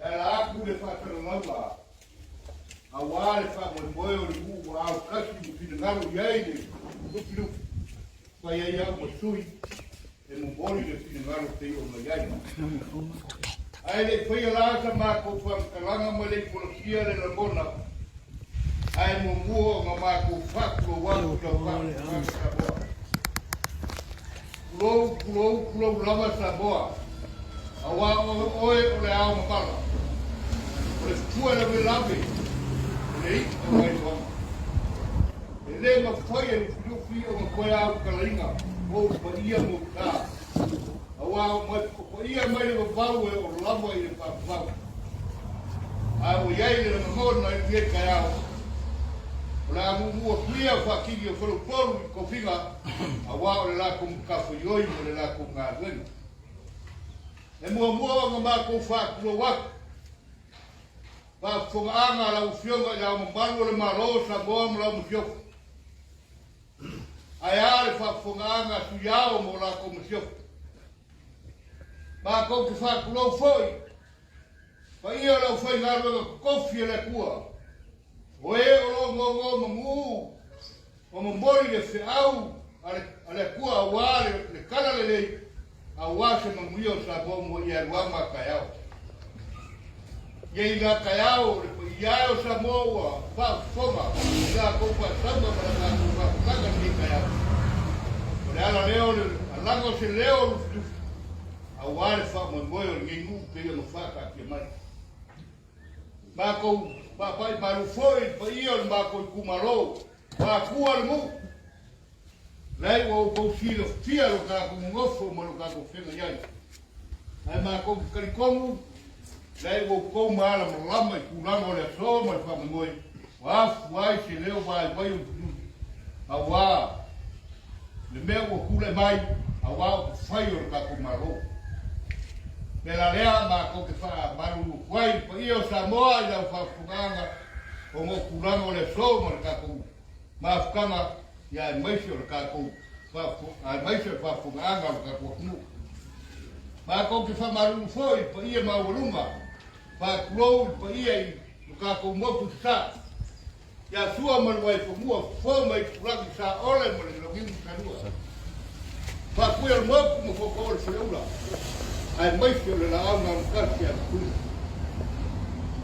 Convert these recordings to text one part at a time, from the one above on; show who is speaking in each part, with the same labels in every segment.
Speaker 1: E ala atu le faasalalauga aua le faamoemoe o le nuu ua autasi ma finagalo i ai le Lufilufi, fai ai au ma sui e momoli le finagalo pei ona i ai. Ae le i faia la sa matou faamatalaga ma le i folasia le lagona, ae muamua ona matou faatulou atu i lau faafofoga Samoa. Tulou, tulou, tulou lava Samoa, aua o oe o le ao mamala, o le fua lavelave, o le i'a o Ailoaga. E le mafai e Lufilufi ona toe autalaina ou paia ma ou sa, aua o paia mai le vavau e oo lava i le faavavau. Ae ua i ai le lagona i lenei taeao, o le a muamua atu ia faatini o Faleupolu i tofiga, aua o le latou matafaioi ma le latou galuega. E muamua ona matou faatulou atu, faafofogaaga a lau Afioga i Le Ao Mamalu o le Malo o Samoa ma lau Masiofo. Ae a le faafofogaaga a Sui Ao ma o latou Masiofo. Matou te faatulou foi, paia o le aufaigaluega totofi a le Atua, o e o lo o nonomanu ma momoli le feau a le Atua aua le talalelei, aua se manuia o Samoa mo ia aluaga a taeao. Nei la taeao, le paia e o Samoa ua faafofoga i la tou faasauga ma la tatou mafutaga i lenei taeao. O le ala lea o le alaga o se leo o Lufilufi aua le faamoemoe o lenei nuu pei ona faataatia mai. Matou paapai malu foi i le paia o le matou itumalo, Atua le nuu. Leai ua outou silafia lo tatou nonofo ma lo tatou feagai ai. Ae matou te talitonu, leai ua outou malamalama i tulaga o le aso ma le faamoemoe, ua afu ai se leo vaivai o Lufilufi, aua le mea ua tulai mai, aua upufai o le tatou Malo. Pela lea matou te faamalulu atu ai i le paia o Samoa i lau faafofogaaga ona o tulaga o le aso ma le tatou mafutaga, ia aemaise o le tatou aemaise o le faafofogaaga o le tatou atunuu. Matou te faamalulu foi i le paia maualuga, faatulou i le paia i lo tatou motu i Sasae, ia Sua ma le Vaifanua, Fofo ma Aitulagi, Saole ma le Launiu Natalua, Faatui o le motu ma Footoo o le Faleula, aemaise o le laau na amatasi a Tutuila,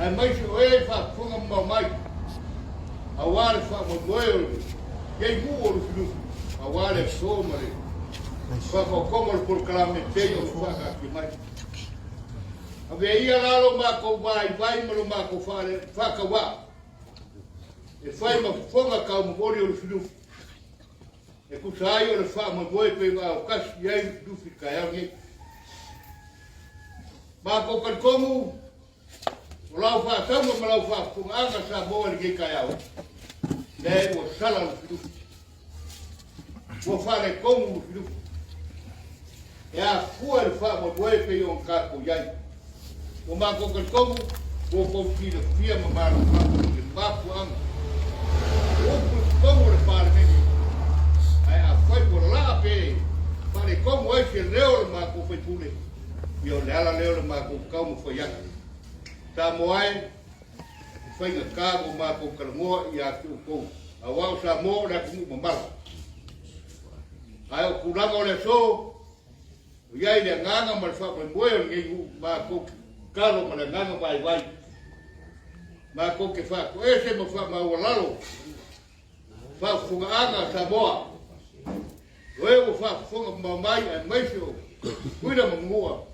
Speaker 1: aemaise o e faafofoga mamao mai, aua le faamoemoe o lenei nuu o Lufilufi, aua le aso ma le faataotoga o le polokalame pei ona faataatia mai. Avea ia la lo matou vaivai ma lo matou faatauaa e fai ma fofoga taumomoli o Lufilufi, e tusa ai o le faamoemoe pei ona autasi i ai Lufilufi i le taeao lenei. Matou talitonu O lau faasauga ma lau faafofogaaga Samoa i lenei taeao, leai ua sala Lufilufi, ua faaletonu Lufilufi, e afua i le faamoemoe pei ona tatou i ai. Ua matou talitonu ua outou silafia ma malamalama i le mafuaaga o upu i totonu o le Palemene, ae afai ua laa pe faaletonu ai se leo o le matou sui usufono, Ia o le ala lea o le matou taumafai atu. Samoa e, e faigata mo matou talanoa ia te outou, aua o Samoa o le atunuu mamala. Ae o tulaga o le aso, o i ai le agaga ma le faamoemoe o lenei nuu matou te tatalo ma le agaga vaivai, matou te faatoese ma faamaualalo faafofogaaga a Samoa, o e ua faafofoga mamao mai aemaise o Tutuila ma Manua,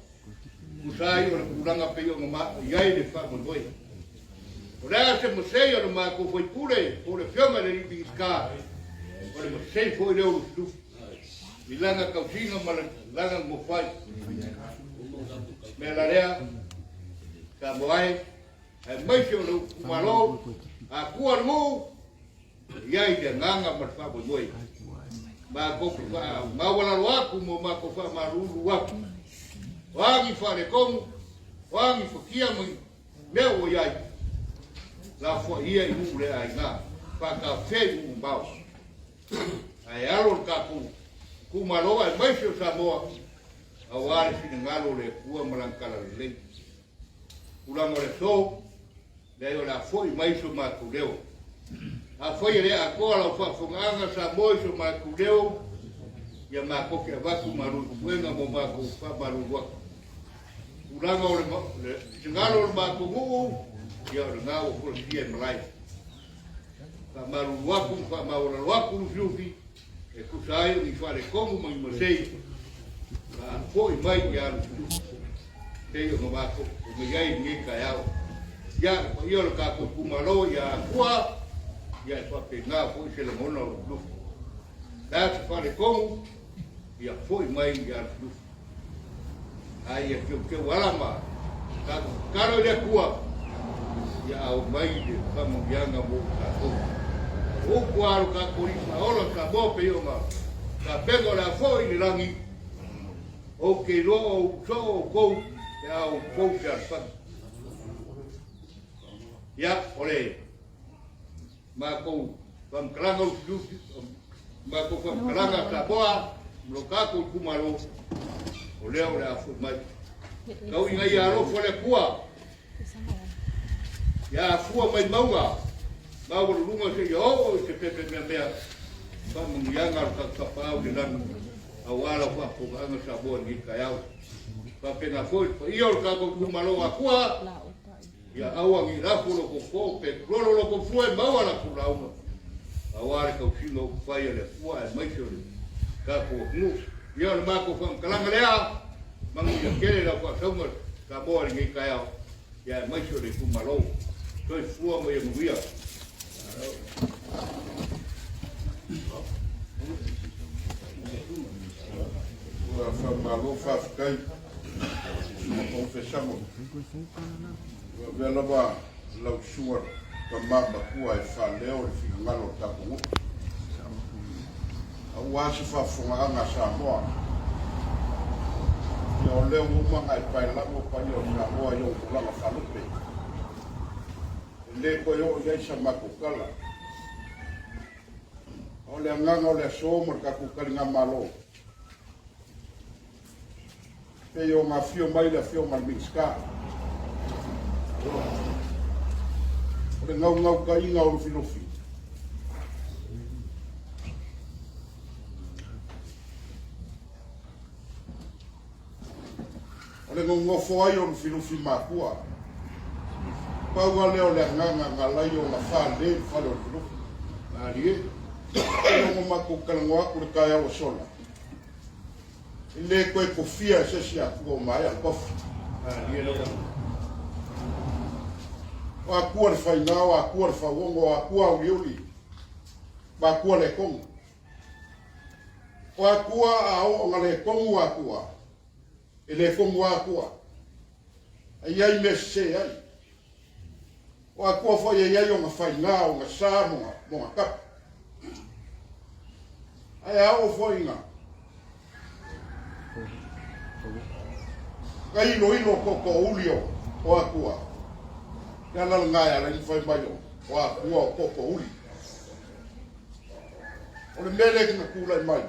Speaker 1: tusa ai o le tulaga pei ona i ai le faamoemoe. O le a se masei o le matou faipule po o le Afioga i le Alii Minisita, o le masei foi lea o Lufilufi i lana tausiga ma lana nofo ai. Mea la lea, Samoa e, aemaise o le itumalo Atua le nuu, e i ai le agaga ma le faamoemoe. Matou te faamaualalo atu ma matou faamalulu atu. O a ni faaletonu, o a ni fatia ma ni mea ua i ai, lafoai ia i nuu le aiga, faatafea i nuu mamao. Ae alo le tatou itumalo aemaise o Samoa, aua le finagalo o le Atua ma Lana Talalelei. Tulaga o le aso, leai o le a foi mai so matou leo. Afai e le atoa lau faafofogaaga Samoa i so matou leo, ia matou te avatu malu i puega mo matou faamalulu atu. Tulaga o le finagalo o le matou nuu, ia o lena ua folasia e malae. Faamalulu atu ma faamaualalo atu Lufilufi e tusa ai o ni faaletonu ma ni masei a foi mai ia Lufilufi pei ona matou ona i ai i lenei taeao. Ia, le paia o le tatou itumalo ia Atua, ia e faapena foi se lagona o Lufilufi. Le a se faaletonu, ia foi mai ia Lufilufi. A ia teuteu ala ma tatou tatalo i le Atua, ia aumai le faamanuiaga mo i tatou. O upu a lo tatou Alii Faaola Samoa pei ona tapena o le a foi i le lagi, ou te iloa o ou soo outou pe a outou fealofani. Ia, o le matou faamatalaga Lufilufi, matou faamatalaga Samoa, ma lo tatou itumalo, o lea o le a foi mai. Tau ina ia alofa le Atua, ia afua mai mauga, maualuluga seia oo i se pepe meamea, faamanuiaga a lo tatou Tapaau i le lagi, aua lau faafofogaaga Samoa i lenei taeao. Faapena foi le paia o le tatou itumalo Atua, Ia aua ne i lafo lo tou too pe lolo lo tou fua e maua la tou lauga, aua le tausiga o upufai a le Atua aemaise o le tatou atunuu. Ia o le matou faamatalaga lea, manuia tele lau faasauga Samoa i lenei taeao, ia aemaise o le itumalo. Soifua ma ia manuia.
Speaker 2: Ua faamalo faafetai Susuga Polofesa. Ua avea lava lau susuga tama matua e faaleo le finagalo o le tatou nuu. Aua se faafofogaaga a Samoa. Ia o lea ua uma ona e paelago paia o Samoa i ou tulaga faalupe. E le toe oo i ai sa matou tala. A o le agaga o le aso ma le tatou taligamalo, pei ona afio mai le Afioga i le Minisita, o le naunautaiga o Lufilufi, o le nonofo ai o Lufilufi matua, pau lava lea o le agaga na ala ai ona fale le fale o Lufilufi.
Speaker 1: Malie.
Speaker 2: Pei ona matou talanoa atu i le taeao ua sola, E le toe tofia e se isi Atua ua maea le tofi. O Atua le faiga, o Atua le fauono, o Atua auliuli, ma Atua le tonu. O Atua a oo na le tonu Atua, e le tonu Atua. E i ai mea sese ai. O Atua foi e i ai ona faiga, ona sa ma ona kapa. Ae a oo foi ina kailoilo tootoouli o Atua, le ala lena e ala ai ona fai mai o Atua o tootoouli. O le mea lea na tulai mai,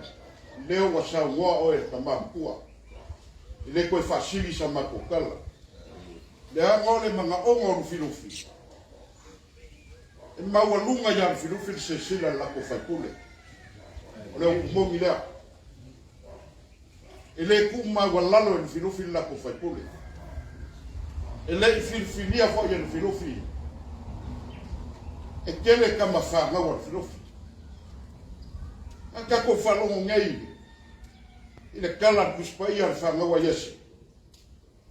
Speaker 2: lea ua saunoa oe le tama matua, e le toe faasili sa matou tala. Leaga o le manaoga o Lufilufi, e maualuga ia Lufilufi le silasila i le latou faipule. O le upu moni lea. E le tuumaualalo e Lufilufi le latou faipule. E le i filifilia foi e Lufilufi e tele tama fanau a Lufilufi. A tatou faalogo nei i le tala a le Tusi Paia o le fanau a Iese,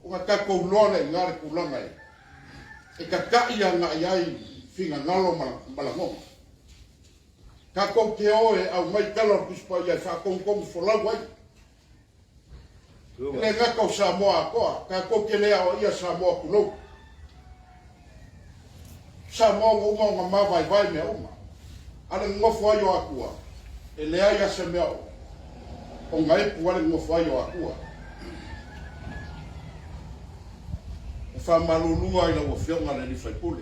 Speaker 2: Ona tatou iloa lea i ina le tulaga e tata'i agai ai finagalo ma lagona. Tatou te o e aumai tala o le Tusi Paia e faatonutonu folau ai. E le gata o Samoa atoa, tatou te le aoaia Samoa tulou. Samoa ua uma ona mavaevae mea uma. A le nonofo ai o Atua, e leai lava se mea o gaepu ai le nonofo ai o Atua. E faamalulu lava i lau Afioga i le sui usufono,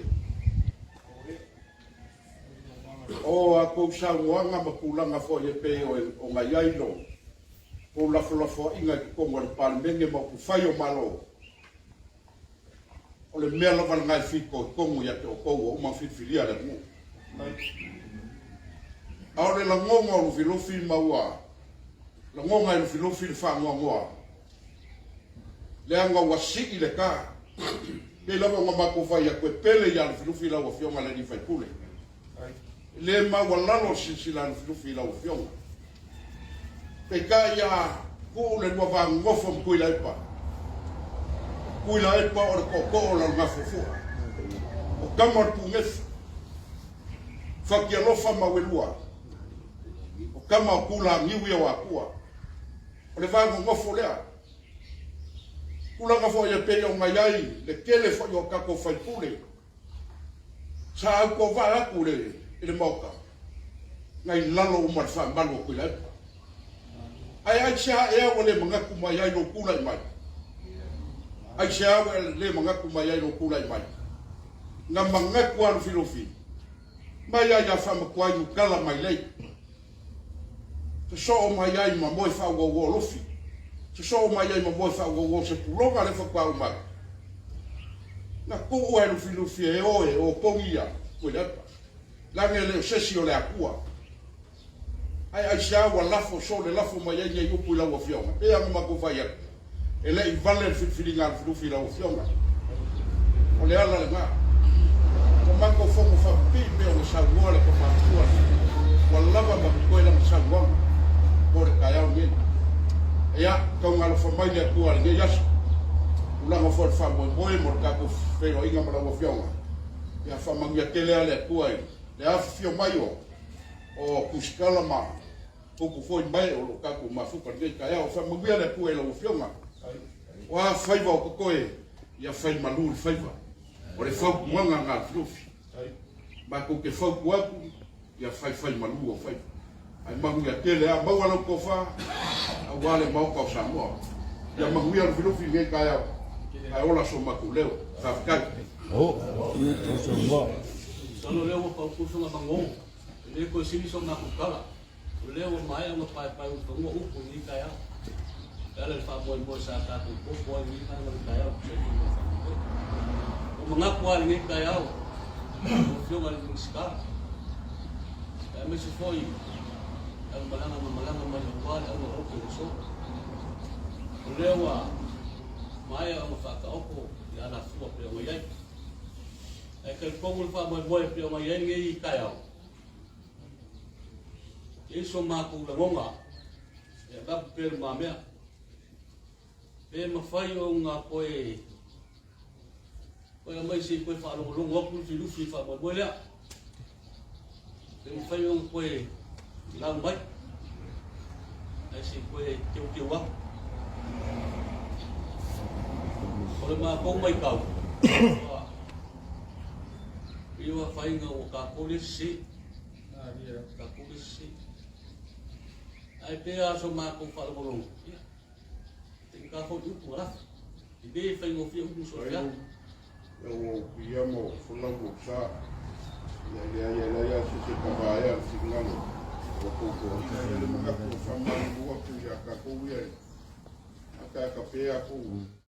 Speaker 2: o a tou saunoaga ma tulaga foi e pei ona i ai lo tou lafolafoaiga i totonu o le Palemene ma upufai o Malo. O le mea lava lena e fitoitonu ia te outou ua uma ona filifilia e le atunuu. A o le lagona o Lufilufi ma ua lagona e Lufilufi le faanoanoa, leaga ua sii le ta. Pei lava ona matou fai atu, e pele ia Lufilufi lau Afioga i le sui usufono. E le maualalo le silasila a Lufilufi i lau Afioga. Peitai a tuu le lua va nonofo ma Tuilaepa, Tuilaepa o le tootoo o Lalogafuafua, o tama o le Tuinefu, Fatialofa ma Uelua, o tama o Tulagiu ia o Atua. O le va nonofo lea. Tulaga foi e pei ona i ai le tele foi o tatou faipule, Sa autovaa atu i le Maota, nai lalo uma le faamalu o Tuilaepa. Ae aisea ea ua le manatu mai ai lou tulai mai? Aisea ua le manatu mai ai lou tulai mai? Na manatu a Lufilufi, mai lava ia Faamatuai tala mai lei. Sosoo mai ai ma moe faauouo Lufi. Sosoo mai ai ma moe faauouo se puloga le faatoa uma atu. Na tuu e Lufilufi e o e opogi ia Tuilaepa. Leaga e le o sesi o le Atua. Ae aisea ua lafo so le lafo mai ai nei upu i lau Afioga? Pei lava ona matou fai atu, e le i vale le filifiliga a Lufilufi i lau Afioga. O le ala lena. Ua matou fono faapipii pei ona saunoa le Tama Matua ua lava ma totoe lana saunoaga mo le taeao lenei. Ia, tauga alofa mai le Atua i lenei aso. Tulaga foi o le faamoemoe mo le tatou feiloaiga ma lau Afioga. Ia faamanuia tele lava le Atua i le afifio mai o Tusitala ma upu foi mai o lo o tatou mafuta i lenei taeao. Faamanuia le Atua i lau Afioga. O a faiva o totoe, ia fai malu le faiva. O le fautuaga lena a Lufilufi. Matou te fautua atu, ia faifai malu o faiva. Ae manuia tele lava, maua lau tofa aua le Maota o Samoa. Ia manuia Lufilufi i lenei taeao, ae ola so matou leo. Faafetai.
Speaker 3: Masalo o lea ua pautu le fagamago, e le toe sili so matou tala. O lea ua maea ona paepae ulufanua upu i lenei taeao e ala i le faamoemoe sa tatou popo ai i lenei vaega o le taeao e tusa ai foi ma le faamoemoe. Ua manatu lava i lenei taeao lau Afioga i le Minisita, aemaise foi le aumalaga na malaga mai aua le auga ote ua sola. O lea ua maea ona faataoto i alafua pei ona i ai. Ae talitonu le faamoemoe pei ona i ai lenei taeao, E i ai so matou lagona e avatu pea i lumamea, pe mafai ona toe toe aumai se i toe faalogologo atu Lufilufi i le faamoemoe lea. Pe mafai ona toe lau mai, ae se i toe teuteu atu. O le matou matau, ua pei ua afaina ua tatou le sese. Tatou le sese. Ae pei lava so matou faalogologo, ia, faigata foi upu na lafo. E le faigofie upu so o se atu.
Speaker 2: Ia ua ou piia ma ou folau lou sa. Ia e leai e leai lava se isi e tavaea le finagalo ua tou toaina. Ia le manatu e faamalulu atu ia tatou ia e ataata pea atu.